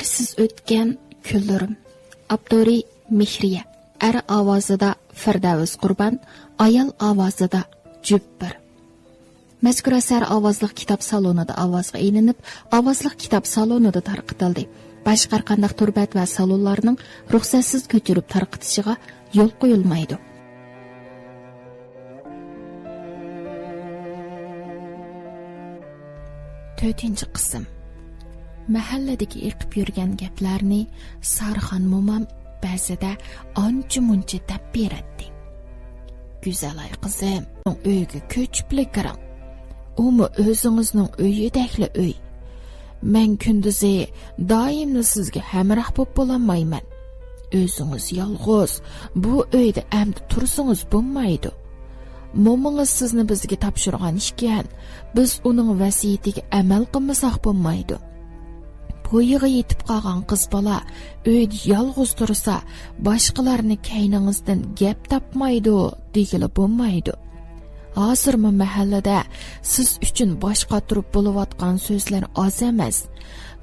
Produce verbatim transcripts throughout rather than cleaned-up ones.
ئىشقسىز ئۆتكەن كۈنلىرىم. ئاپتورى مېھرىيە. ئەر ئاۋازىدا فىردەۋس قۇربان، ئايال ئاۋازىدا جۈپپىر. مەزكۇر ئەسەر ئاۋازلىق كىتاب سالونىدا ئاۋازغا ئېلىنىپ، ئاۋازلىق كىتاب سالونىدا تارقىتىلدى. باشقا ھەرقانداق تور بەت ۋە سالونلارنىڭ رۇخسەتسىز كۆچۈرۈپ تارقىتىشىغا يول قويۇلمايدۇ. تۆتىنچى قىسىم. مەھەللىدىكى ئېقىپ يۈرگەن گەپلەرنى سارخان مومام بەزىدە ئانچە-مۇنچە دەپ بېرەتتى. «گۈزەلاي قىزىم، ئۆيگە كۆچۈپلا كىرىڭ. ئۇمۇ ئۆزىڭىزنىڭ ئۆيىدەكلا ئۆي. مەن كۈندۈزى دائىملا سىزگە ھەمراھ بولۇپ بولالمايمەن. ئۆزىڭىز يالغۇز بۇ ئۆيدە ئەمدى تۇرسىڭىز بولمايدۇ. مومىڭىز سىزنى بىزگە تاپشۇرغان ئىكەن، بىز ئۇنىڭ ۋەسىيىتىگە ئەمەل قىلمىساق بولمايدۇ. بويىغا يېتىپ قالغان قىز بالا ئۆيدە يالغۇز تۇرسا، باشقىلارنى كەينىڭىزدىن گەپ تاپمايدۇ دېگىلى بولمايدۇ. ھازىرمۇ مەھەللىدە سىز ئۈچۈن باش قاتۇرۇپ بولۇۋاتقان سۆزلەر ئاز ئەمەس.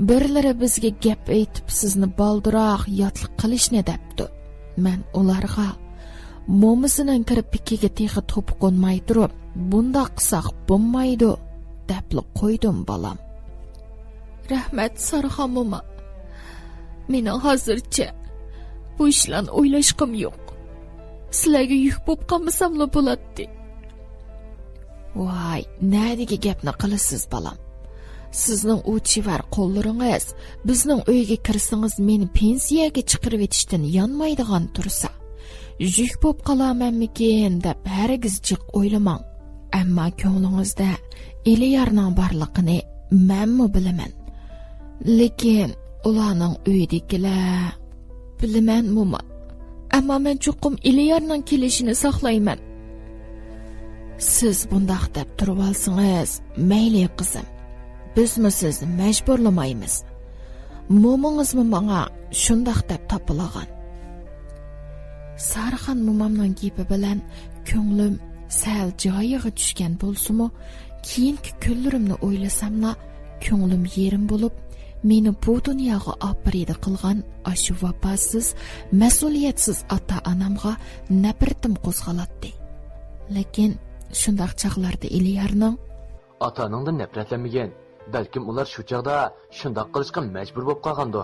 بىرلىرى بىزگە گەپ ئېيتىپ، سىزنى بالدۇراق ياتلىق قىلىشنى دەپتۇ. مەن ئۇلارغا، مومىسىنىڭ كىرپىكىگە تېخى توپا قونماي تۇرۇپ، بۇنداق قىلساق بولمايدۇ، دەپلا قويدۇم، بالام.» «رەھمەت، سارخان موما. مېنىڭ ھازىرچە بۇ ئىشلارنى ئويلاشقۇم يوق. سىلەرگە يۈك بولۇپ قالمىساملا بولاتتى.» «ۋاي، نەدىكى گەپنى قىلىسىز، بالام؟ سىزنىڭ ئۇ چېۋەر قوللىرىڭىز بىزنىڭ ئۆيگە كىرسىڭىز، مېنى پېنسىيەگە چىقىرىۋېتىشتىن يانمايدىغان تۇرسا، يۈك بولۇپ قالارمەنمىكىن دەپ ھەرگىز جىق ئويلىماڭ. ئەمما كۆڭلىڭىزدە ئېلىيارنىڭ بارلىقىنى مەنمۇ بىلىمەن. لېكىن ئۇلارنىڭ ئۆيىدىكىلەر...» «بىلىمەن، موما. ئەمما مەن چوقۇم ئېلىيارنىڭ كېلىشىنى ساقلايمەن.» «سىز بۇنداق دەپ تۇرۇۋالسىڭىز، مەيلى، قىزىم. بىزمۇ سىزنى مەجبۇرلىمايمىز. مومىڭىزمۇ ماڭا شۇنداق دەپ تاپىلىغان.» سارخان مومامنىڭ گېپى بىلەن كۆڭلۈم سەل جايىغا چۈشكەن بولسىمۇ، كېيىنكى كۈنلىرىمنى ئويلىساملا، كۆڭلۈم يېرىم بولۇپ، مېنى بۇ دۇنياغا ئاپىرىدە قىلغان ئاشۇ ۋاپاسىز، مەسئۇلىيەتسىز ئاتا-ئانامغا نەپرىتىم قوزغىلاتتى. لېكىن شۇنداق چاغلاردا ئېلىيارنىڭ، «ئاتا-ئاناڭدىن نەپرەتلەنمىگىن. بەلكىم ئۇلار شۇ چاغدا شۇنداق قىلىشقا مەجبۇر بولۇپ قالغاندۇ.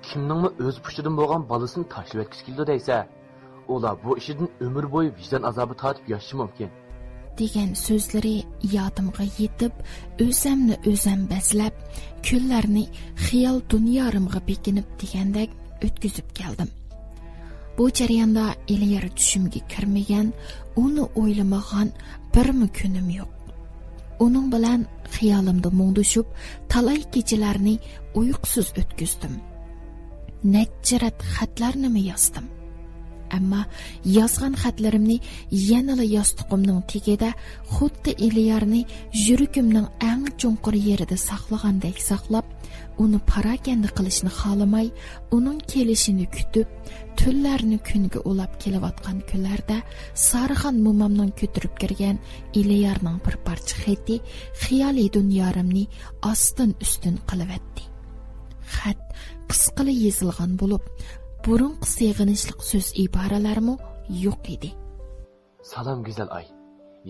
كىمنىڭمۇ ئۆز پۇشتىدىن بولغان بالىسىنى تاشلىۋەتكۈسى كېلىدۇ دەيسە؟ ئۇلار بۇ ئىشىدىن ئۆمۈر بويى ۋىجدان ئازابى تارتىپ ياشىشى مۇمكىن.» دېگەن سۆزلىرى يادىمغا يېتىپ، ئۆزەمنى ئۆزەم بەزلەپ، كۈنلەرنى خىيال دۇنيارىمغا بېكىنىپ دېگەندەك ئۆتكۈزۈپ كەلدىم. بۇ جەرياندا ئېلىيار چۈشۈمگە كىرمىگەن، ئۇنى ئويلىمىغان بىرمۇ كۈنۈم يوق. ئۇنىڭ بىلەن خىيالىمدا مۇڭدىشىپ، تالاي كېچىلەرنى ئۇيقۇسىز ئۆتكۈزدۈم. نەچچە رەت خەتلەرنىمۇ يازدىم. ئەمما يازغان خەتلىرىمنى يەنىلا ياستۇقۇمنىڭ تېگىدە، خۇددى ئېلىيارنى يۈرىكىمنىڭ ئەڭ چوڭقۇر يېرىدە ساقلىغاندەك ساقلاپ، ئۇنى پاراكەندە قىلىشنى خالىماي، ئۇنىڭ كېلىشىنى كۈتۈپ، تۈنلەرنى كۈنگە ئۇلاپ كېلىۋاتقان كۈنلەردە سارىخان مومامنىڭ كۆتۈرۈپ كىرگەن ئېلىيارنىڭ بىر پارچە خېتى خىيالىي دۇنيارىمنى ئاستىن-ئۈستۈن قىلىۋەتتى. خەت قىسقىلا يېزىلغان بولۇپ، بۇرۇنقى سېغىنىشلىق سۆز-ئىبارىلەرمۇ يوق ئىدى. سالام، گۈزەل ئاي.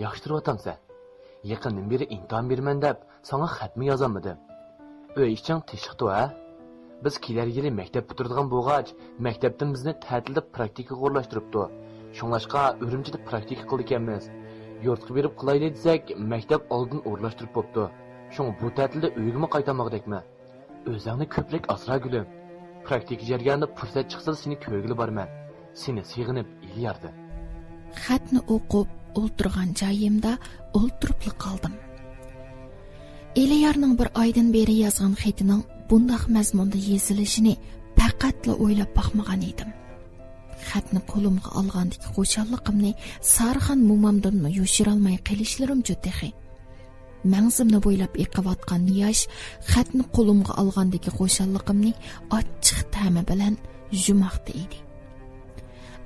ياخشى تۇرۇۋاتامسەن؟ يېقىندىن بېرى ئىمتىھان بېرىمەن دەپ، ساڭا خەتمۇ يازالمىدىم. ئۆي ئىچىڭ تىنچلىقتۇ، ھە؟ بىز كېلەر يىلى مەكتەپ پۈتتۈرىدىغان بولغاچ، مەكتەپتىن بىزنى تەتىلدە پراكتىكىغا ئورۇنلاشتۇرۇپتۇ. شۇڭلاشقا ئۈرۈمچىدە پراكتىكا قىلىدىكەنمىز. يۇرتقا بېرىپ قىلايلى دېسەك، مەكتەپ ئالدىن ئورۇنلاشتۇرۇپ بوپتۇ. شۇڭا بۇ تەتىلدە ئۆيگىمۇ قايتالمىغۇدەكمەن. ئۆزۈڭنى كۆپرەك ئاسرا، گۈلۈم. پراكتىكا جەريانىدا پۇرسەت چىقسىلا سېنى كۆرگىلى بارىمەن. سېنى سېغىنىپ، ئېلىياردىن. خەتنى ئوقۇپ ئولتۇرغان جايىمدا ئولتۇرۇپلا قالدىم. ئېلىيارنىڭ بىر ئايدىن بېرى يازغان خېتىنىڭ بۇنداق مەزمۇندا يېزىلىشىنى پەقەتلا ئويلاپ باقمىغان ئىدىم. خەتنى قولۇمغا ئالغاندىكى خۇشاللىقىمنى سارىخان مومامدىنمۇ يوشۇرالماي قېلىشلىرىمچۇ تېخى. مەڭزىمنى بويلاپ ئېقىۋاتقان ياش خەتنى قولۇمغا ئالغاندىكى خۇشاللىقىمنى ئاچچىق تەمى بىلەن يۇماقتا ئىدى.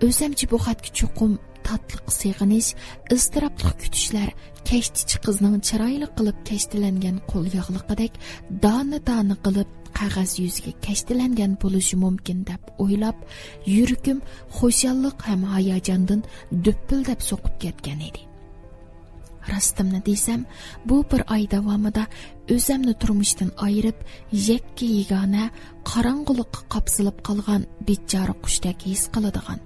ئۆزەمچە بۇ خەتكە چوقۇم تاتلىق سېغىنىش، ئىزتىراپلىق كۈتۈشلەر، كەشتىچى قىزنىڭ چىرايلىق قىلىپ كەشتىلەنگەن قول ياغلىقىدەك دانە-دانە قىلىپ قەغەز يۈزىگە كەشتىلەنگەن بولۇشى مۇمكىن دەپ ئويلاپ، يۈرىكىم خۇشاللىق ھەم ھاياجاندىن دۈپپۈلدەپ سوقۇپ كەتكەن ئىدى. راستىمنى دېسەم، بۇ بىر ئاي داۋامىدا ئۆزەمنى تۇرمۇشتىن ئايرىپ، يەككە-يېگانە، قاراڭغۇلۇققا قاپسىلىپ قالغان بىچارە قۇشتەك ھېس قىلىدىغان،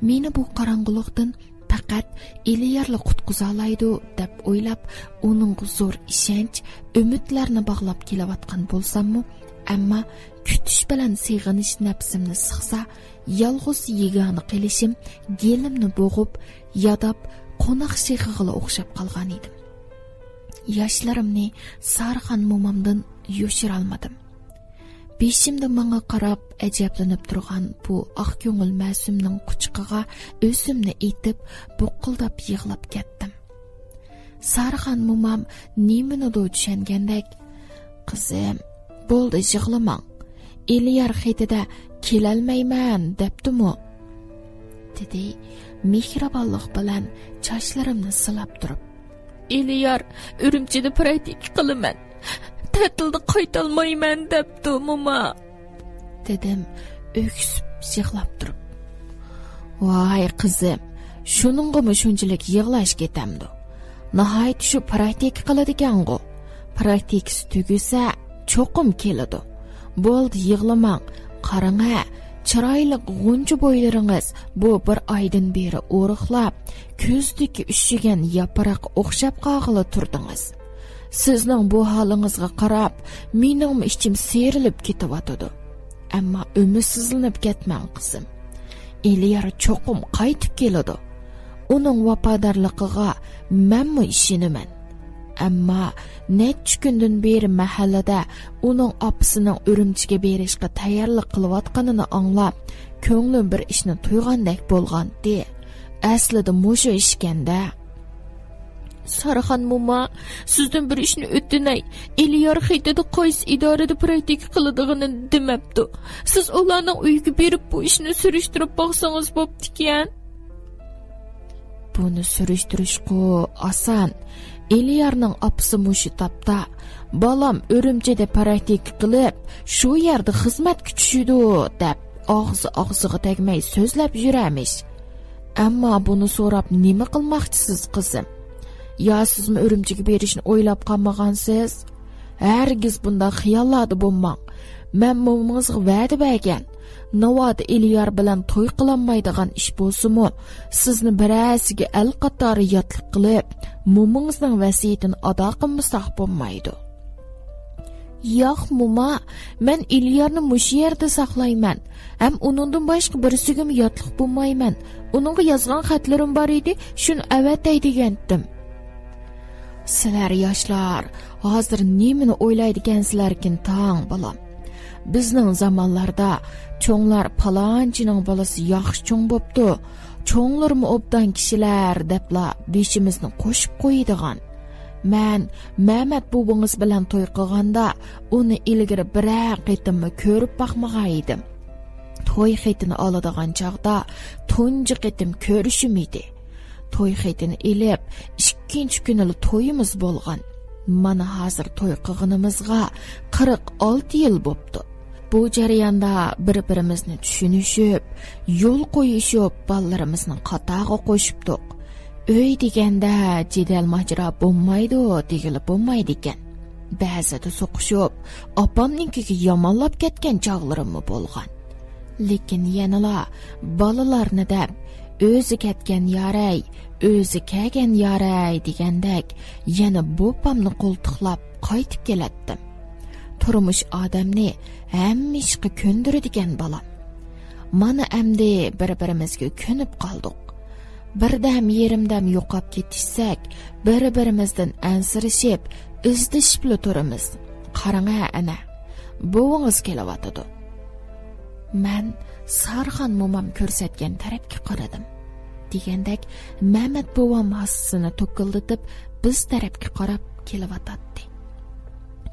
مېنى بۇ قاراڭغۇلۇقتىن پەقەت ئېلىيارلا قۇتقۇزالايدۇ دەپ ئويلاپ، ئۇنىڭغا زور ئىشەنچ، ئۈمىدلەرنى باغلاپ كېلىۋاتقان بولساممۇ، ئەمما كۈتۈش بىلەن سېغىنىش نەپسىمنى سىقسا، يالغۇز يېگانە قېلىشىم گېلىمنى بوغۇپ، ياداپ، قوناق شېخىغىلا ئوخشاپ قالغان ئىدىم. ياشلىرىمنى سارىخان مومامدىن يوشۇرالمىدىم. بېشىمدا ماڭا قاراپ ئەجەبلىنىپ تۇرغان بۇ ئاق كۆڭۈل مەسۇمنىڭ قۇچىقىغا ئۆزۈمنى ئېتىپ، بۇققۇلداپ يىغلاپ كەتتىم. سارىخان مومام نېمىنىدۇ چۈشەنگەندەك، «قىزىم، بولدى، يىغلىماڭ. ئېلىيار خېتىدە كېلەلمەيمەن دەپتىمۇ؟» دېدى مېھرىبانلىق بىلەن چاچلىرىمنى سىلاپ تۇرۇپ. «ئېلىيار ئۈرۈمچىدە پراكتىكا قىلىمەن، تەتىلدە قايتالمايمەن دەپتۇ، موما.» دېدىم ئۆكسۈپ يىغلاپ تۇرۇپ. «ۋاي قىزىم، شۇنىڭغىمۇ شۇنچىلىك يىغلاش كېتەمدۇ؟ ناھايىتى شۇ پراكتىكا قىلىدىكەنغۇ. پراكتىكىسى تۈگىسە، چوقۇم كېلىدۇ. بولدى، يىغلىماڭ. قاراڭ ھە، چىرايلىق غۇنچە بويلىرىڭىز بۇ بىر ئايدىن بېرى ئورۇقلاپ، كۈزدىكى ئۈششىگەن ياپراققا ئوخشاپ قالغىلى تۇردىڭىز. سىزنىڭ بۇ ھالىڭىزغا قاراپ، مېنىڭمۇ ئىچىم سىيرىلىپ كېتىۋاتىدۇ. ئەمما ئۈمىدسىزلىنىپ كەتمەڭ، قىزىم. ئېلىيار چوقۇم قايتىپ كېلىدۇ. ئۇنىڭ ۋاپادارلىقىغا مەنمۇ ئىشىنىمەن. ئەمما نەچچە كۈندىن بېرى مەھەللىدە ئۇنىڭ ئاپىسىنىڭ ئۈرۈمچىگە بېرىشقا تەييارلىق قىلىۋاتقىنىنى ئاڭلاپ، كۆڭلۈم بىر ئىشنى تۇيغاندەك بولغانتى. ئەسلىدە مۇشۇ ئىشكەن-دە.» «سارىخان موما، سىزدىن بىر ئىشنى ئۆتۈنەي. ئېلىيار خېتىدە قايسى ئىدارىدە پراكتىكا قىلىدىغىنىنى دېمەپتۇ. سىز ئۇلارنىڭ ئۆيىگە بېرىپ، بۇ ئىشنى سۈرۈشتۈرۈپ باقسىڭىز بوپتىكەن.» «بۇنى سۈرۈشتۈرۈشقۇ ئاسان. ئېلىيارنىڭ ئاپىسى مۇشۇ تاپتا، بالام ئۈرۈمچىدە پراكتىكا قىلىپ، شۇ يەردە خىزمەتكە چۈشىدۇ دەپ، ئاغزى ئاغزىغا تەگمەي سۆزلەپ يۈرەمىش. ئەمما بۇنى سوراپ نېمە قىلماقچىسىز، قىزىم؟ يا سىزمۇ ئۈرۈمچىگە بېرىشنى ئويلاپ قالمىغانسىز؟ ھەرگىز بۇنداق خىياللاردا بولماڭ. مەن مومىڭىزغا ۋەدە بەرگەن. ناۋادا ئېلىيار بىلەن توي قىلالمايدىغان ئىش بولسىمۇ، سىزنى بىرەرسىگە ئەل قاتارى ياتلىق قىلىپ، مومىڭىزنىڭ ۋەسىيىتىنى ئادا قىلمىساق بولمايدۇ.» «ياق، موما، مەن ئېلىيارنى مۇشۇ يەردە ساقلايمەن ھەم ئۇنىڭدىن باشقا بىرسىگىمۇ ياتلىق بولمايمەن. ئۇنىڭغا يازغان خەتلىرىم بار ئىدى، شۇنى ئەۋەتەي دېگەنتىم.» «سىلەر ياشلار ھازىر نېمىنى ئويلايدىكەنسىلەركىن تاڭ، بالام؟ بىزنىڭ زامانلاردا چوڭلار پالانچىنىڭ بالىسى ياخشى چوڭ بوپتۇ، چوڭلىرىمۇ ئوبدان كىشىلەر دەپلا بېشىمىزنى قوشۇپ قويىدىغان. مەن مەمەت بوۋىڭىز بىلەن توي قىلغاندا، ئۇنى ئىلگىرى بىرەر قېتىممۇ كۆرۈپ باقمىغان ئىدىم. توي خېتىنى ئالىدىغان چاغدا تۇنجى قېتىم كۆرۈشۈم ئىدى. توي خېتىنى ئېلىپ، ئىككىنچى كۈنىلا تويىمىز بولغان. مانا ھازىر توي قىلغىنىمىزغا قىرىق ئالتە يىل بوپتۇ. بۇ جەرياندا بىر-بىرىمىزنى چۈشىنىشىپ، يول قويۇشۇپ، بالىلىرىمىزنى قاتارغا قوشۇپتۇق. ئۆي دېگەندە جېدەل ماجىرا بولمايدۇ دېگىلى بولمايدىكەن. بەزىدە سوقۇشۇپ، ئاپامنىڭكىگە يامانلاپ كەتكەن چاغلىرىممۇ بولغان. لېكىن يەنىلا بالىلارنى دەپ، ئۆزى كەتكەن يارەي، ئۆزى كەلگەن يارەي دېگەندەك، يەنە بوپامنى قولتۇقلاپ قايتىپ كېلەتتىم. تۇرمۇش ئادەمنى ھەممە ئىشقا كۆندۈرىدىكەن، بالام. مانا ئەمدى بىر-بىرىمىزگە كۆنۈپ قالدۇق. بىردەم يېرىمدەم يوقاپ كېتىشسەك، بىر-بىرىمىزدىن ئەنسىرىشىپ، ئىزدىشىپلا تۇرىمىز. قاراڭە ئەنە، بوۋىڭىز كېلىۋاتىدۇ. مەن سارىخان مومام كۆرسەتكەن تەرەپكە قارىدىم. دېگەندەك، مەمەت بوۋام ھاسىسىنى توكۇلدىتىپ، بىز تەرەپكە قاراپ كېلىۋاتاتتى.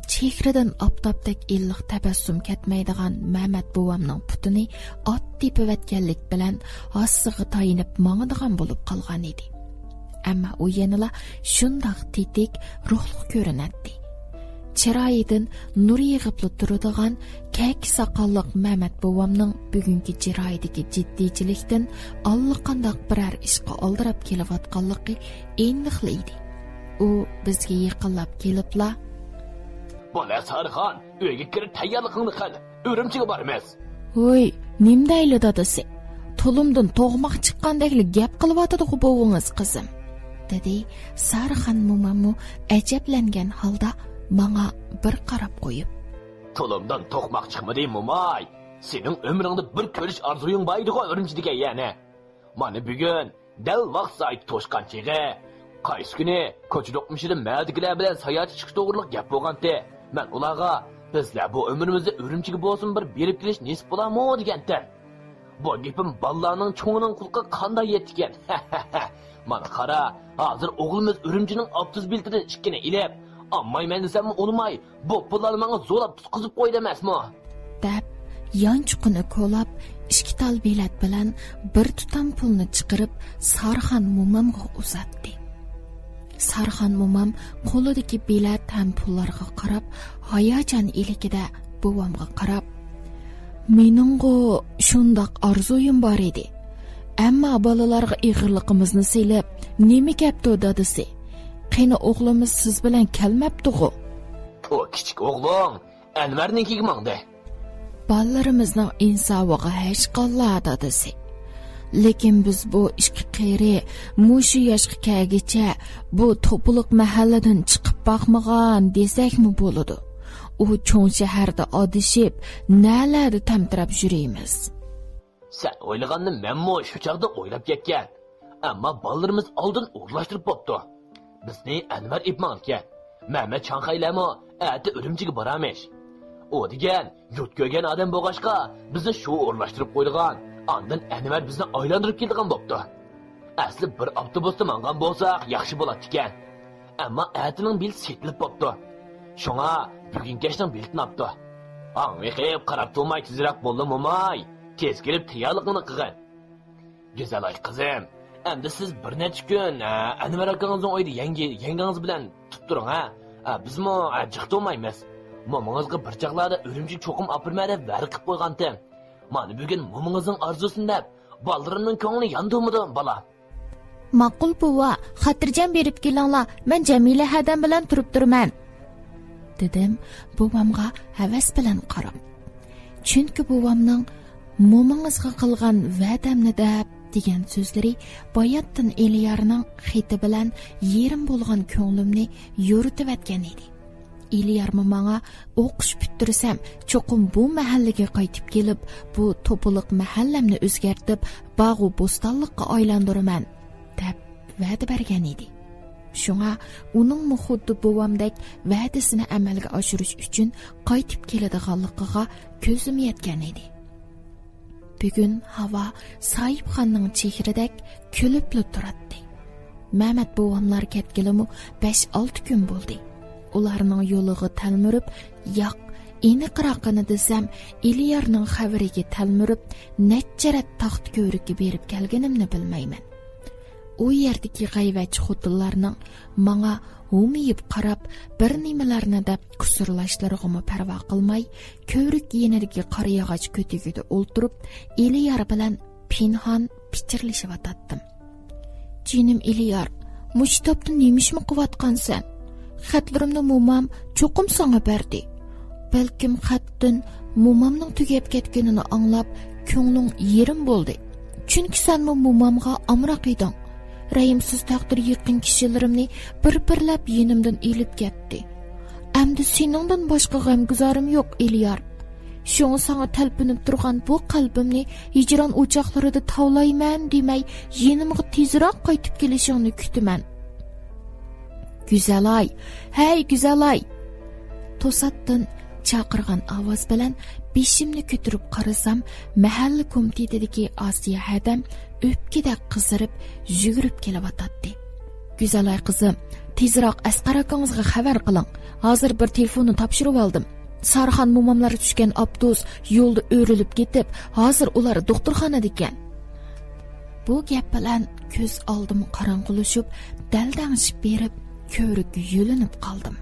چېھرىدىن ئاپتاپتەك ئىللىق تەبەسسۇم كەتمەيدىغان مەمەت بوۋامنىڭ پۇتىنى ئات تېپىۋەتكەنلىك بىلەن ھاسىسىغا تايىنىپ ماڭىدىغان بولۇپ قالغان ئىدى. ئەمما ئۇ يەنىلا شۇنداق تېتىك، روھلۇق كۆرۈنەتتى. چىرايىدىن نۇر يېغىپلا تۇرىدىغان كەكە ساقاللىق مەمەت بوۋامنىڭ بۈگۈنكى چىرايىدىكى جىددىيچىلىكتىن ئاللىقانداق بىرەر ئىشقا ئالدىراپ كېلىۋاتقانلىقى ئېنىقلا ئىدى. ئۇ بىزگە يېقىنلاپ كېلىپلا، بولە، سارىخان، ئۆيگە كىرىپ تەييارلىقىڭنى قىل، ئۈرۈمچىگە بارىمىز. ھوي، نېمە دەيلى دادىسى؟ تۇلۇمدىن توقماق چىققاندەكلا گەپ قىلىۋاتىدىغۇ بوۋىڭىز، قىزىم، دېدى سارىخان موماممۇ ئەجەبلەنگەن ھالدا ماڭا بىر قاراپ قويۇپ. تۇلۇمدىن توقماق چىقمىدى، موماي. سېنىڭ ئۆمرۈڭدە بىر كۆرۈش ئارزۇيۇڭ بار ئىدىغۇ ئۈرۈمچىدىكى يەنە. مانا بۈگۈن دەل ۋاقىت سائىتى توشقان چېغى. قايسى كۈنى كوچا دوقمۇشىدا مەدىكىلەر بىلەن ساياھەتكە چىقىش توغرىلىق گەپ بولغانتى. مەن ئۇلارغا، بىزلەر بۇ ئۆمرىمىزدە ئۈرۈمچىگە بولسىمۇ بىر بېرىپ كېلىش نېسىپ بولارمۇ دېگەنتىم. بۇ گېپىم بالىلارنىڭ چوڭىنىڭ قۇلىقىغا قانداق يەتتىكەن؟ مانا قارا، ھازىر ئوغلىمىز ئۈرۈمچىنىڭ ئاپتوبۇس بېلىتىدىن ئىككىنى ئېلىپ، ئالمايمەن دېسەممۇ ئالماي، بۇ پۇللارنى ماڭا زورلاپ تۇتقۇزۇپ قويدى ئەمەسمۇ؟ دەپ، يانچۇقىنى كولاپ، ئىككى تال بېلەت بىلەن بىر تۇتام پۇلنى چىقىرىپ، سارىخان مومامغا ئۇزاتتى. سارىخان مومام قولىدىكى بېلەت ھەم پۇللارغا قاراپ، ھاياجان ئىلكىدە بوۋامغا قاراپ، مېنىڭغۇ شۇنداق ئارزۇيۇم بار ئىدى. ئەمما بالىلارغا ئېغىرلىقىمىزنى سېلىپ، نېمە گەپتۇ دادىسى؟ قېنى ئوغلىمىز سىز بىلەن كەلمەپتىغۇ؟ ئۇ كىچىك ئوغلۇڭ ئەنۋەرنىڭكىگە ماڭدى. بالىلىرىمىزنىڭ ئىنساۋىغا ھەشقاللا دادىسى. لېكىن بىز بۇ ئىككى قېرى مۇشۇ ياشقا كەلگىچە بۇ توپىلىق مەھەللىدىن چىقىپ باقمىغان دېسەكمۇ بولىدۇ. ئۇ چوڭ شەھەردە ئادىشىپ، نەلەردە تەمتىرەپ يۈرىمىز. سەن ئويلىغاننى مەنمۇ شۇ چاغدا ئويلاپ كەتكەن. ئەمما بالىلىرىمىز ئالدىن ئورۇنلاشتۇرۇپ بوپتۇ. بىزنى ئەنۋەر ئېلىپ ماڭىدىكەن. مەمەت شاڭخەيلەرمۇ ئەتە ئۈرۈمچىگە بارامىش. ئۇ دېگەن يۇرت كۆرگەن ئادەم بولغاچقا، بىزنى شۇ ئورۇنلاشتۇرۇپ قويىدىغان. ئاندىن ئەنۋەر بىزنى ئايلاندۇرۇپ كېلىدىغان بوپتۇ. ئەسلى بىر ئاپتوبۇستا ماڭغان بولساق ياخشى بولاتتىكەن. ئەمما ئەتىنىڭ بېلىتى سېتىلىپ بوپتۇ. شۇڭا بۈگۈن كەچنىڭ بېلىتىنى ئاپتۇ. ئاڭ بېقىپ قاراپ تۇرماي تېزرەك بوللا موماي. تېز كېلىپ تەييارلىقىڭنى قىلغىن. گۈزەلاي قىزىم، ئەمدى سىز بىر نەچچە كۈن، ئە، ئەنۋەر ئاكىڭىزنىڭ ئۆيىدە يەڭگە-، يەڭگىڭىز بىلەن تۇتۇپ تۇرۇڭ، ھە؟ ئە، بىزمۇ، ئە، جىق تۇرمايمىز. مومىڭىزغا بىر چاغلاردا ئۈرۈمچىگە چوقۇم ئاپىرىمەن دەپ ۋەدە قىلىپ قويغانتىم. مانا بۈگۈن مومىڭىزنىڭ ئارزۇسىنى دەپ، بالىلىرىمنىڭ كۆڭلىنى ياندۇرمىدىم، بالا. ماقۇل بوۋا، خاتىرجەم بېرىپ كېلىڭلار، مەن جەمىلە ھەدەم بىلەن تۇرۇپ تۇرىمەن، دېدىم بوۋامغا ھەۋەس بىلەن قاراپ. چۈنكى بوۋامنىڭ مومىڭىزغا قىلغان ۋەدەمنى دەپ دېگەن سۆزلىرى باياتتىن ئېلىيارنىڭ خېتى بىلەن يېرىم بولغان كۆڭلۈمنى يورۇتۇۋەتكەن ئىدى. ئېلىيارمۇ ماڭا ئوقۇش پۈتتۈرسەم، چوقۇم بۇ مەھەللىگە قايتىپ كېلىپ، بۇ توپىلىق مەھەللەمنى ئۆزگەرتىپ، باغۇ بوستانلىققا ئايلاندۇرىمەن، دەپ ۋەدە بەرگەن ئىدى. شۇڭا ئۇنىڭمۇ خۇددى بوۋامدەك ۋەدىسىنى ئەمەلگە ئاشۇرۇش ئۈچۈن قايتىپ كېلىدىغانلىقىغا كۆزۈم يەتكەن ئىدى. بۈگۈن ھاۋا ساھىبخاننىڭ چېھرىدەك كۈلۈپلا تۇراتتى. مەمەت بوۋاملار كەتكىلىمۇ بەش-ئالتە كۈن بولدى. ئۇلارنىڭ يولىغا تەلمۈرۈپ، ياق، ئېنىقراقىنى دېسەم، ئېلىيارنىڭ خەۋىرىگە تەلمۈرۈپ، نەچچە رەت تاختا كۆۋرۈككە بېرىپ كەلگىنىمنى بىلمەيمەن. ئۇ يەردىكى غەيۋەتچى خوتۇنلارنىڭ ماڭا ھومىيىپ قاراپ، بىر نېمىلەرنى دەپ قۇسۇرلاشلىرىغىمۇ پەرۋا قىلماي، كۆۋرۈك يېنىدىكى قارا ياغاچ كۆتۈكىدە ئولتۇرۇپ، ئېلىيار بىلەن پىنھان پىچىرلىشىۋاتاتتىم. جېنىم ئېلىيار، مۇشۇ تاپتا نېمە ئىشمۇ قىلىۋاتقانسەن؟ خەتلىرىمنى مومام چوقۇم ساڭا بەردى. بەلكىم خەتتىن مومامنىڭ تۈگەپ كەتكىنىنى ئاڭلاپ، كۆڭلۈڭ يېرىم بولدى. چۈنكى سەنمۇ مومامغا ئامراق ئىدىڭ. رەھىمسىز تەقدىر يېقىن كىشىلىرىمنى بىر-بىرلەپ يېنىمدىن ئېلىپ كەتتى. ئەمدى سېنىڭدىن باشقا غەمگۈزارىم يوق، ئېلىيار. شۇڭا ساڭا تەلپۈنۈپ تۇرغان بۇ قەلبىمنى ھىجران ئوچاقلىرىدا تاۋلايمەن دېمەي، يېنىمغا تېزراق قايتىپ كېلىشىڭنى كۈتىمەن. گۈزەلاي، ھەي، گۈزەلاي! توساتتىن چاقىرغان ئاۋاز بىلەن بېشىمنى كۆتۈرۈپ قارىسام، مەھەللە كومىتېتىدىكى ئاسىيە ھەدەم ئۆپكىدەك قىزىرىپ يۈگۈرۈپ كېلىۋاتاتتى. گۈزەلاي قىزىم، تېزراق ئەسقەر ئاكىڭىزغا خەۋەر قىلىڭ. ھازىر بىر تېلېفوننى تاپشۇرۇۋالدىم. سارىخان موماملار چۈشكەن ئاپتوبۇس يولدا ئۆرۈلۈپ كېتىپ، ھازىر ئۇلار دوختۇرخانىدىكەن. بۇ گەپ بىلەن كۆز ئالدىم قاراڭغۇلىشىپ، دەلدەڭشىپ بېرىپ، كۆۋرۈككە يۆلىنىپ قالدىم.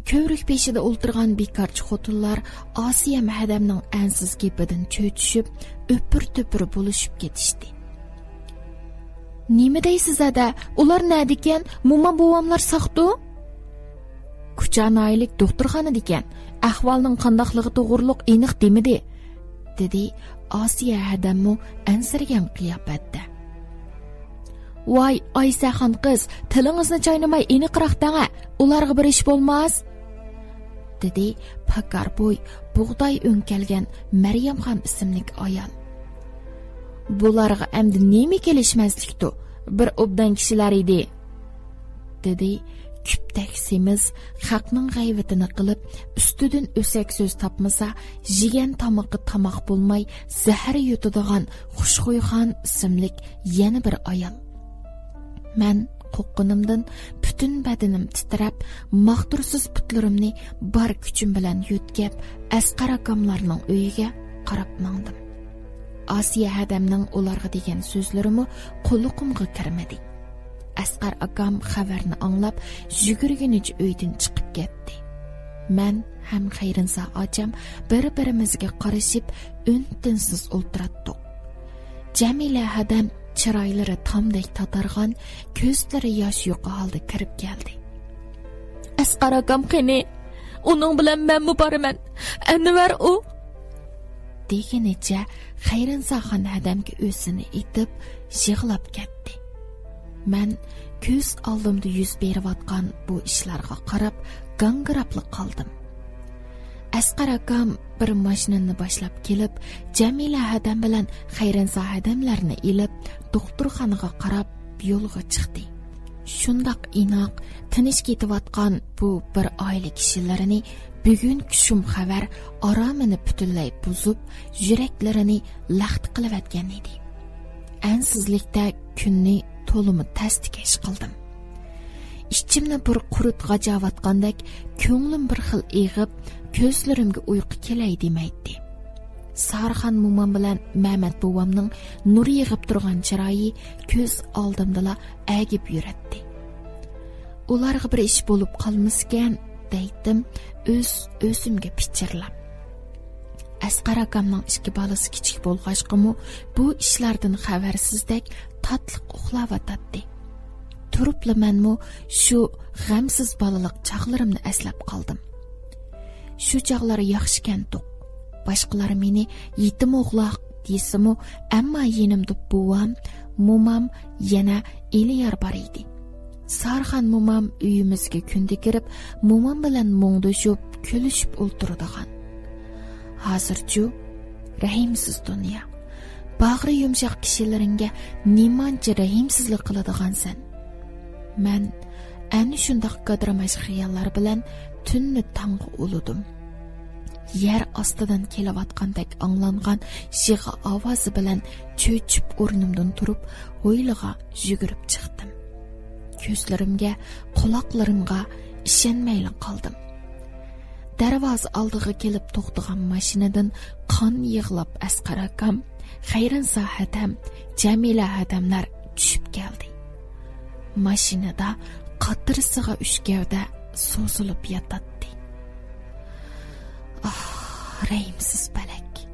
كۆۋرۈك بېشىدا ئولتۇرغان بىكارچى خوتۇنلار ئاسىيەم ھەدەمنىڭ ئەنسىز گېپىدىن چۆچۈشۈپ، ئۆپۈر-تۆپۈر بولۇشۇپ كېتىشتى. «نېمە دەيسىز ھەدە؟ ئۇلار نەدىكەن؟ موما بوۋاملار ساقتۇ؟» «كۇچا ناھىيەلىك دوختۇرخانىدىكەن. ئەھۋالنىڭ قانداقلىقى توغرۇلۇق ئېنىق دېمىدى»، دېدى ئاسىيە ھەدەممۇ ئەنسىرىگەن قىياپەتتە. «ۋاي، ئايسەخان قىز، تىلىڭىزنى چاينىماي ئېنىقراق دەڭە، ئۇلارغا بىر ئىش بولماس»، دېدى پاكار بوي، بۇغداي ئۆڭ كەلگەن مەريەمخان ئىسىملىك ئايال. «بۇلارغا ئەمدى نېمە كېلىشمەسلىكتۇ؟ بىر ئوبدان كىشىلەر ئىدى»، دېدى كۈپتەك سېمىز، خەقنىڭ غەيۋىتىنى قىلىپ، ئۈستىدىن ئۆسەك سۆز تاپمىسا، يېگەن تامىقى تاماق بولماي، زەھەر يۇتىدىغان خۇشخۇيخان ئىسىملىك يەنە بىر ئايال. مەن قورققىنىمدىن پۈتۈن بەدىنىم تىترەپ، ماختۇرسىز پۇتلىرىمنى بار كۈچۈم بىلەن يۆتكەپ، ئەسقەر ئاكاملارنىڭ ئۆيىگە قاراپ ماڭدىم. ئاسىيە ھەدەمنىڭ ئۇلارغا دېگەن سۆزلىرىمۇ قۇلىقىمغا كىرمىدى. ئەسقەر ئاكام خەۋەرنى ئاڭلاپ، يۈگۈرگىنىچە ئۆيدىن چىقىپ كەتتى. مەن ھەم خەيرىنسا ئاچام بىر-بىرىمىزگە قارىشىپ، ئۈن-تىنسىز ئولتۇراتتۇق. جەمىلە ھەدەم چىرايلىرى تامدەك تاتارغان، كۆزلىرى ياش يۇقى ھالدا كىرىپ كەلدى. «ئەسقەر ئاكام قېنى؟ ئۇنىڭ بىلەن مەنمۇ بارىمەن. ئەنۋەر ئۇ.» دېگىنىچە خەيرىنساخان ھەدەمگە ئۆزىنى ئېتىپ يىغلاپ كەتتى. مەن كۆز ئالدىمدا يۈز بېرىۋاتقان بۇ ئىشلارغا قاراپ گاڭگىراپلا قالدىم. ئەسقەر ئاكام بىر ماشىنىنى باشلاپ كېلىپ، جەمىلە ھەدەم بىلەن خەيرىنسا ھەدەملەرنى ئېلىپ، دوختۇرخانىغا قاراپ يولغا چىقتى. شۇنداق ئىناق، تىنچ كېتىۋاتقان بۇ بىر ئائىلە كىشىلىرىنى بۈگۈنكى شۇم خەۋەر ئارامىنى پۈتۈنلەي بۇزۇپ، يۈرەكلىرىنى لەختە قىلىۋەتكەن ئىدى. ئەنسىزلىكتە كۈننى تولىمۇ تەستە كەش قىلدىم. ئىچىمنى بىر قۇرت غاجاۋاتقاندەك، كۆڭلۈم بىر خىل ئېغىپ، كۆزلىرىمگە ئۇيقۇ كېلەي دېمەيتتى. سارىخان مومام بىلەن مەمەت بوۋامنىڭ نۇر يېغىپ تۇرغان چىرايى كۆز ئالدىمدىلا ئەگىپ يۈرەتتى. ئۇلارغا بىر ئىش بولۇپ قالمىسىكەن، دەيتتىم ئۆز-ئۆزۈمگە پىچىرلاپ. ئەسقەر ئاكامنىڭ ئىككى بالىسى كىچىك بولغاچقىمۇ، بۇ ئىشلاردىن خەۋەرسىزدەك تاتلىق ئۇخلاۋاتاتتى. تۇرۇپلا مەنمۇ شۇ غەمسىز بالىلىق چاغلىرىمنى ئەسلەپ قالدىم. شۇ چاغلار ياخشىكەنتۇق. باشقىلار مېنى يېتىم ئوغلاق دېسىمۇ، ئەمما يېنىمدا بوۋام، مومام، يەنە ئېلىيار بار ئىدى. سارىخان مومام ئۆيىمىزگە كۈندە كىرىپ، مومام بىلەن مۇڭدىشىپ، كۈلۈشۈپ ئولتۇرىدىغان. ھازىرچۇ؟ رەھىمسىز دۇنيا. باغرى يۇمشاق كىشىلىرىڭگە نېمانچە رەھىمسىزلىك قىلىدىغانسەن. مەن ئەنە شۇنداق گادىرماش خىياللار بىلەن تۈننى تاڭغا ئۇلىدىم. يەر ئاستىدىن كېلىۋاتقاندەك ئاڭلانغان يىغا ئاۋازى بىلەن چۆچۈپ ئورنۇمدىن تۇرۇپ، ھويلىغا يۈگۈرۈپ چىقتىم. كۆزلىرىمگە، قۇلاقلىرىمغا ئىشەنمەيلا قالدىم. دەرۋازا ئالدىغا كېلىپ توختىغان ماشىنىدىن قان يىغلاپ ئەسقەر ئاكام، خەيرىنسا ھەدەم، جەمىلە ھەدەملەر چۈشۈپ كەلدى. ماشىنىدا قاتىرىسىغا ئۈچ گەۋدە سوزۇلۇپ ياتاتتى. ئاھ، رەھىمسىز پەلەك!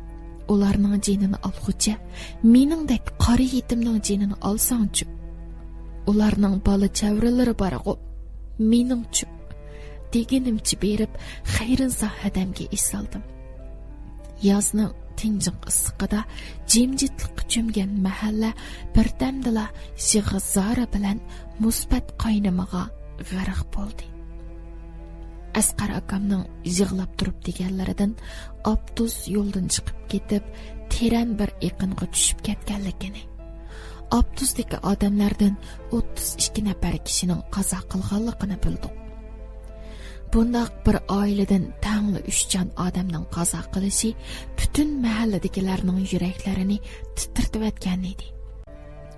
ئۇلارنىڭ جېنىنى ئالغۇچە، مېنىڭدەك قارا يېتىمنىڭ جېنىنى ئالساڭچۇ؟ ئۇلارنىڭ بالا چەۋرىلىرى بارغۇ، مېنىڭچۇ؟ دېگىنىمچە بېرىپ، خەيرىنسا ھەدەمگە ئېسىلدىم. يازنىڭ تىنجىق ئىسسىقىدا جىمجىتلىققا چۆمگەن مەھەللە بىردەمدىلا يىغا زارى بىلەن مۇسبەت قاينىمىغا غەرق بولدى. ئەسقەر ئاكامنىڭ يىغلاپ تۇرۇپ دېگەنلىرىدىن ئاپتوبۇس يولدىن چىقىپ كېتىپ، تېرەن بىر ئېقىنغا چۈشۈپ كەتكەنلىكىنى، ئاپتوبۇستىكى ئادەملەردىن ئوتتۇز ئىككى نەپەر كىشىنىڭ قازا قىلغانلىقىنى بىلدۇق. بۇنداق بىر ئائىلىدىن تەڭلا ئۈچ جان ئادەمنىڭ قازا قىلىشى پۈتۈن مەھەللىدىكىلەرنىڭ يۈرەكلىرىنى تىترىتىۋەتكەن ئىدى.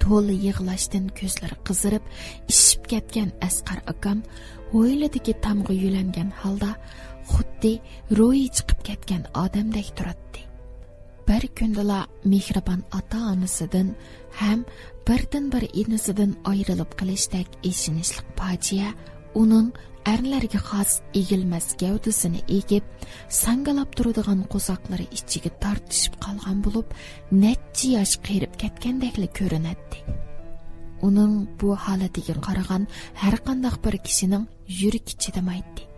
تولا يىغلاشتىن كۆزلىرى قىزىرىپ، ئىششىپ كەتكەن ئەسقەر ئاكام ھويلىدىكى تامغا يۆلەنگەن ھالدا، خۇددى روھى چىقىپ كەتكەن ئادەمدەك تۇراتتى. بىر كۈندىلا مېھرىبان ئاتا-ئانىسىدىن ھەم بىردىنبىر ئىنىسىدىن ئايرىلىپ قېلىشتەك ئېچىنىشلىق پاجىئە ئۇنىڭ ئەرلەرگە خاس ئېگىلمەس گەۋدىسىنى ئېگىپ، ساڭگىلاپ تۇرىدىغان قورساقلىرى ئىچىگە تارتىشىپ قالغان بولۇپ، نەچچە ياش قېرىپ كەتكەندەكلا كۆرۈنەتتى. ئۇنىڭ بۇ ھالىتىگە قارىغان ھەرقانداق بىر كىشىنىڭ يۈرىكى چىدىمايتتى.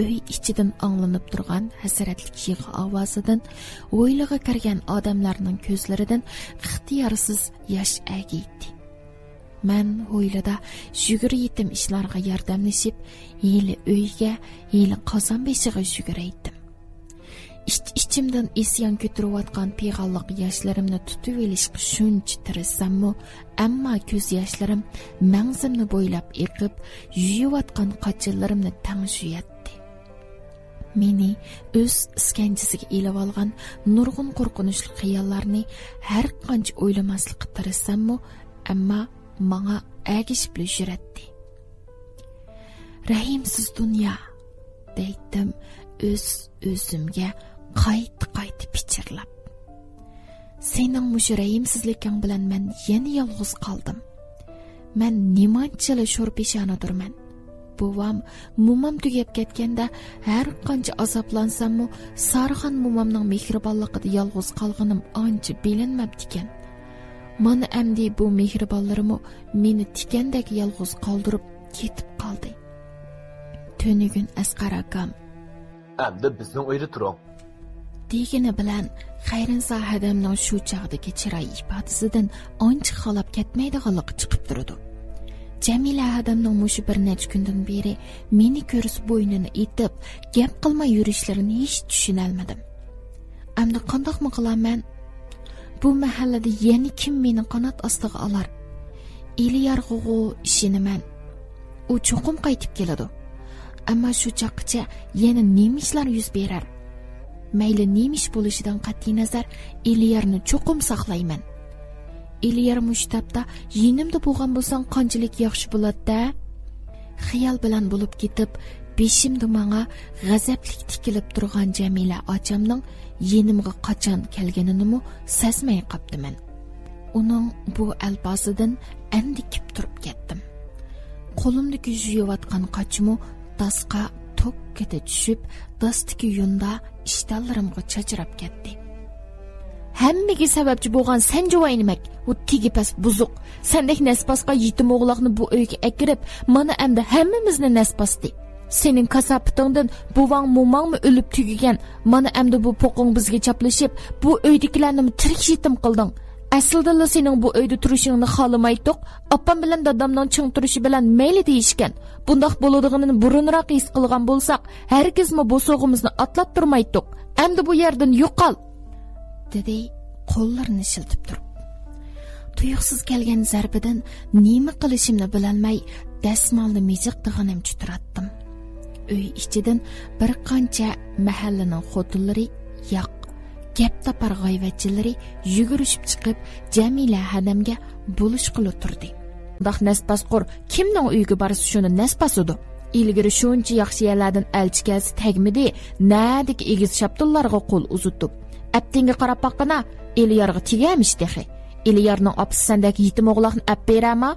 ئۆي ئىچىدىن ئاڭلىنىپ تۇرغان ھەسرەتلىك يىغا ئاۋازىدىن ھويلىغا كىرگەن ئادەملەرنىڭ كۆزلىرىدىن ئىختىيارسىز ياش ئەگىيتتى. مەن ھويلىدا يۈگۈر يېتىم ئىشلارغا ياردەملىشىپ، ھېلى ئۆيگە، ھېلى قازان بېشىغا يۈگۈرەيتتىم. ئىچ-ئىچىمدىن ئىسيان كۆتۈرۈۋاتقان پىغانلىق ياشلىرىمنى تۇتۇۋېلىشقا شۇنچە تىرىشساممۇ، ئەمما كۆز ياشلىرىم مەڭزىمنى بويلاپ ئېقىپ، يۇيۇۋاتقان قاچىلىرىمنى تەڭشىيەتتى. مېنى ئۆز ئىسكەنجىسىگە ئېلىۋالغان نۇرغۇن قورقۇنچلۇق خىياللارنى ھەر قانچە ئويلىماسلىققا تىرىشساممۇ، ئەمما ماڭا ئەگىشىپلا يۈرەتتى. «رەھىمسىز دۇنيا!» دەيتتىم ئۆز-ئۆزۈمگە قايتا-قايتا پىچىرلاپ. «سېنىڭ مۇشۇ رەھىمسىزلىكىڭ بىلەن مەن يەنە يالغۇز قالدىم. مەن نېمانچىلا شور پېشانىدۇرمەن. بوۋام، مومام تۈگەپ كەتكەندە ھەر قانچە ئازابلانساممۇ، سارىخان مومامنىڭ مېھرىبانلىقىدا يالغۇز قالغىنىم ئانچە بىلىنمەپتىكەن. مانا ئەمدى بۇ مېھرىبانلىرىمۇ مېنى تىكەندەك يالغۇز قالدۇرۇپ كېتىپ قالدى. تۈنۈگۈن ئەسقەر ئاكام، ئەمدى بىزنىڭ ئۆيدە تۇرۇڭ.» دېگىنى بىلەن، خەيرىنسا ھەدەمنىڭ شۇ چاغدىكى چىراي ئىپادىسىدىن ئانچە خالاپ كەتمەيدىغانلىقى چىقىپ تۇرىدۇ. جەمىلە ھەدەمنىڭ مۇشۇ بىر نەچچە كۈندىن بېرى مېنى كۆرسە بوينىنى ئېتىپ، گەپ قىلماي يۈرۈشلىرىنى ھېچ چۈشىنەلمىدىم. ئەمدى قانداقمۇ قىلارمەن؟ بۇ مەھەللىدە يەنە كىم مېنى قانات ئاستىغا ئالار؟ ئېلىيارغىغۇ ئىشىنىمەن. ئۇ چوقۇم قايتىپ كېلىدۇ. ئەمما شۇ چاغقىچە يەنە نېمە ئىشلار يۈز بېرەر؟ مەيلى نېمە ئىش بولۇشىدىن قەتئىينەزەر، ئېلىيارنى چوقۇم ساقلايمەن. ئېلىيار مۇشۇ تاپتا يېنىمدا بولغان بولساڭ قانچىلىك ياخشى بولاتتى-ھە؟ خىيال بىلەن بولۇپ كېتىپ، بېشىمدا ماڭا غەزەپلىك تىكىلىپ تۇرغان جەمىلە ئاچامنىڭ يېنىمغا قاچان كەلگىنىنىمۇ سەزمەي قاپتىمەن. ئۇنىڭ بۇ ئەلپازىدىن ئەندىكىپ تۇرۇپ كەتتىم. قولۇمدىكى يۇيۇۋاتقان قاچىمۇ داسقا توككىدە چۈشۈپ، داستىكى يۇندا ئىشتانلىرىمغا چاچراپ كەتتى. ھەممىگە سەۋەبچى بولغان سەن جۇۋاينىمەك، ئۇ تېگى پەس بۇزۇق. سەندەك نەسپاسقا يېتىم ئوغلاقنى بۇ ئۆيگە ئەكىرىپ، مانا ئەمدى ھەممىمىزنى نەسپاستى. سېنىڭ كاساپىتىڭدىن بوۋاڭ موماڭمۇ ئۆلۈپ تۈگىگەن. مانا ئەمدى بۇ پوقۇڭ بىزگە چاپلىشىپ، بۇ ئۆيدىكىلەرنىمۇ تىرىك يېتىم قىلدىڭ. ئەسلىدىلا سېنىڭ بۇ ئۆيدە تۇرۇشۇڭنى خالىمايتتۇق. ئاپام بىلەن دادامنىڭ چىڭ تۇرۇشى بىلەن مەيلى دېيىشكەن. بۇنداق بولىدىغىنىنى بۇرۇنراق ھېس قىلغان بولساق، ھەرگىزمۇ بوسۇغىمىزنى ئاتلاتتۇرمايتتۇق. ئەمدى بۇ يەردىن يوقال! دېدى قوللىرىنى شىلتىپ تۇرۇپ. تۇيۇقسىز كەلگەن زەربىدىن نېمە قىلىشىمنى بىلەلمەي، دەسمالنى مىجىقلىغىنىمچە تۇراتتىم. ئۆي ئىچىدىن بىر قانچە مەھەللىنىڭ خوتۇنلىرى، ياق، گەپ تاپار غەيۋەتچىلىرى يۈگۈرۈشۈپ چىقىپ، جەمىلە ھەدەمگە بولۇشقىلى تۇردى. «بۇنداق نەسپاسقۇر كىمنىڭ ئۆيىگە بارسا، شۇنى نەسپاسىدۇ. ئىلگىرى شۇنچە ياخشى يەرلەردىن ئەلچى كەلسە تەگمىدى، نەدىكى ئېگىز شاپتۇللارغا قول ئۇزىتىپ. ئەپتىڭگە قاراپ باققىنا، ئېلىيارغا تېگەرمىش تېخى. ئېلىيارنىڭ ئاپىسى سەندەك يېتىم ئوغلاقنى ئەپ بېرەرما؟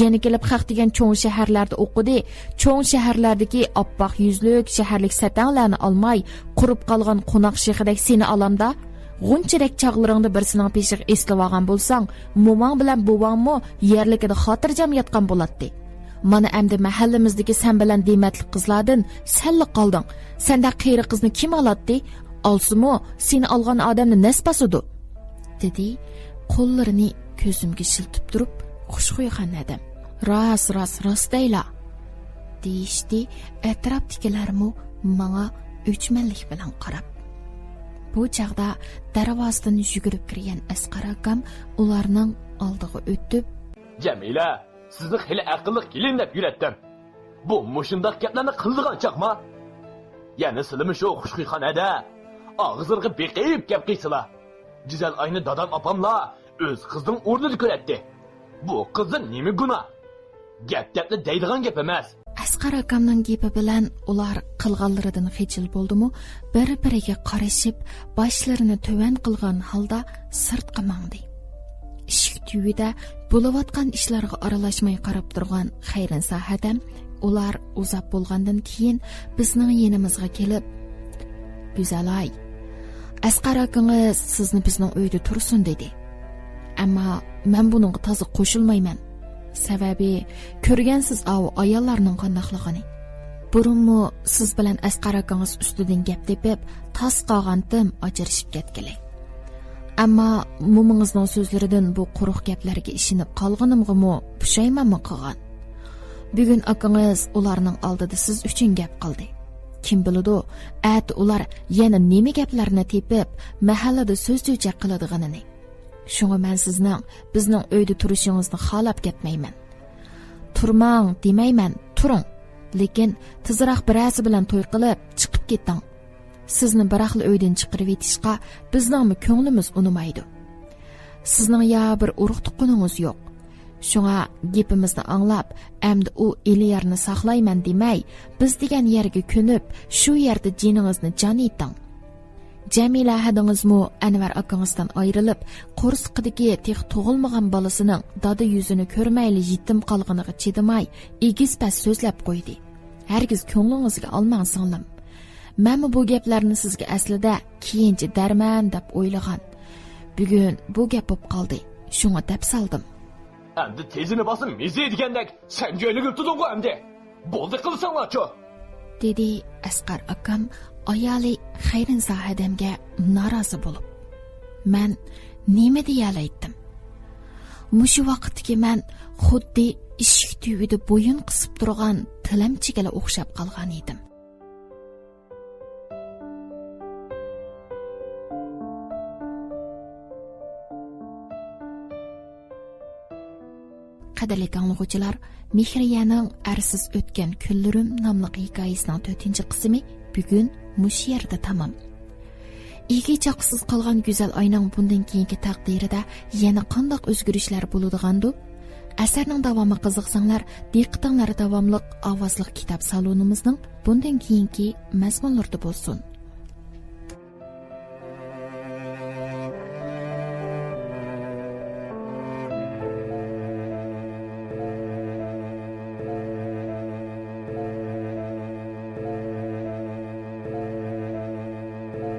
يەنە كېلىپ خەق دېگەن چوڭ شەھەرلەردە ئوقۇدى. چوڭ شەھەرلەردىكى ئاپئاق يۈزلۈك شەھەرلىك سەتەڭلەرنى ئالماي، قۇرۇپ قالغان قوناق شېخىدەك سېنى ئالامدا؟ غۇنچىدەك چاغلىرىڭدا بىرسىنىڭ بېشىغا ئېسىلىۋالغان بولساڭ، موماڭ بىلەن بوۋاڭمۇ يەرلىكىدە خاتىرجەم ياتقان بولاتتى. مانا ئەمدى مەھەللىمىزدىكى سەن بىلەن دېمەتلىك قىزلاردىن سەنلا قالدىڭ. سەندەك قېرى قىزنى كىم ئالاتتى؟ ئالسىمۇ، سېنى ئالغان ئادەمنى نەس باسىدۇ؟» دېدى، قوللىرىنى كۆزۈمگە شىلتىپ تۇرۇپ، خۇشخۇيخان ھەدەم. «راست، راست، راست دەيلا!» دېيىشتى ئەتراپتىكىلەرمۇ ماڭا ئۆچمەنلىك بىلەن قاراپ. بۇ چاغدا دەرۋازىدىن يۈگۈرۈپ كىرگەن ئەسقەر ئاكام ئۇلارنىڭ ئالدىغا ئۆتۈپ، «جەمىلە، سىزنى خېلى ئەقىللىق كېلىن دەپ يۈرەتتىم. بۇ مۇشۇنداق گەپلەرنى قىلىدىغان چاغما؟ يەنە سىلىمۇ شۇ خۇشخۇيخانىدا ئاغزىغا بېقىپ گەپ قىلسىلا. جۈزەل ئاينى دادام ئاپاملا ئۆز قىزىنىڭ ئورنىدا كۆرەتتى. بۇ قىزدا نېمە گۇناھ؟ گەپ-گەپلا دەيدىغان گەپ ئەمەس.» ئەسقەر ئاكامنىڭ گېپى بىلەن ئۇلار قىلغانلىرىدىن خىجىل بولدىمۇ، بىر-بىرىگە قارىشىپ، باشلىرىنى تۆۋەن قىلغان ھالدا سىرتقا ماڭدى. ئىشىك تۈۋىدە بولۇۋاتقان ئىشلارغا ئارىلاشماي قاراپ تۇرغان خەيرىنسا ھەدەم ئۇلار ئۇزاپ بولغاندىن كېيىن بىزنىڭ يېنىمىزغا كېلىپ، «گۈزەلاي، ئەسقەر ئاكىڭىز سىزنى بىزنىڭ ئۆيدە تۇرسۇن دېدى. ئەمما مەن بۇنىڭغا تازا قوشۇلمايمەن. سەۋەبى، كۆرگەنسىز ئاۋۇ ئاياللارنىڭ قانداقلىقىنى. بۇرۇنمۇ سىز بىلەن ئەسقەر ئاكىڭىز ئۈستىدىن گەپ تېپىپ، تاس قالغانتىم ئاجرىشىپ كەتكىلى. ئەمما مومىڭىزنىڭ سۆزلىرىدىن بۇ قۇرۇق گەپلەرگە ئىشىنىپ قالغىنىمغىمۇ پۇشايمانمۇ قىلغان. بۈگۈن ئاكىڭىز ئۇلارنىڭ ئالدىدا سىز ئۈچۈن گەپ قىلدى. كىم بىلىدۇ، ئەتە ئۇلار يەنە نېمە گەپلەرنى تېپىپ، مەھەللىدە سۆز-چۆچەك قىلىدىغىنىنى. شۇڭا مەن سىزنىڭ بىزنىڭ ئۆيدە تۇرۇشىڭىزنى خالاپ كەتمەيمەن. تۇرماڭ دېمەيمەن، تۇرۇڭ. لېكىن تېزراق بىرەرسى بىلەن توي قىلىپ، چىقىپ كېتىڭ. سىزنى بىراقلا ئۆيدىن چىقىرىۋېتىشقا بىزنىڭمۇ كۆڭلىمىز ئۇنىمايدۇ. سىزنىڭ يا بىر ئۇرۇق-تۇغقىنىڭىز يوق. شۇڭا گېپىمىزنى ئاڭلاپ، ئەمدى ئۇ ئېلىيارنى ساقلايمەن دېمەي، بىز دېگەن يەرگە كۆنۈپ، شۇ يەردە جېنىڭىزنى جان ئېتىڭ. جەمىلە ھەدىڭىزمۇ ئەنۋەر ئاكىڭىزدىن ئايرىلىپ، قورسىقىدىكى تېخى تۇغۇلمىغان بالىسىنىڭ دادا يۈزىنى كۆرمەيلا يېتىم قالغىنىغا چىدىماي، ئېگىز-پەس سۆزلەپ قويدى. ھەرگىز كۆڭلىڭىزگە ئالماڭ، سىڭلىم. مەنمۇ بۇ گەپلەرنى سىزگە ئەسلىدە كېيىنچە دەرمەن دەپ ئويلىغان. بۈگۈن بۇ گەپ بولۇپ قالدى. شۇڭا دەپ سالدىم. ئەمدى تېزىنى باسسا مېزى دېگەندەك سەن جۆيلۈگۈل تۇتۇڭغۇ ئەمدى. بولدى قىلساڭلارچۇ. دېدى ئەسقەر ئاكام ئايالى خەيرىنسا ھەدەمگە نارازى بولۇپ. مەن نېمە دېيەلەيتتىم؟ مۇشۇ ۋاقىتتىكى مەن خۇددى ئىشىك تۈۋىدە بويۇن قىسىپ تۇرغان تىلەمچىگىلا ئوخشاپ قالغان ئىدىم. قەدىرلىك ئاڭلىغۇچىلار، مېھرىيەنىڭ ئەرسىز ئۆتكەن كۈنلىرىم ناملىق ھېكايىسىنىڭ تۆتىنچى قىسمى بۈگۈن مۇشۇ يەردە تامام. ئىگە چاقىسىز قالغان گۈزەل ئاينىڭ بۇندىن كېيىنكى تەقدىرىدە يەنە قانداق ئۆزگىرىشلەر بولىدىغاندۇ؟ ئەسەرنىڭ داۋامىغا قىزىقساڭلار، دىققىتىڭلار داۋاملىق ئاۋازلىق كىتاب سالونىمىزنىڭ بۇندىن كېيىنكى مەزمۇنلىرىدا بولسۇن.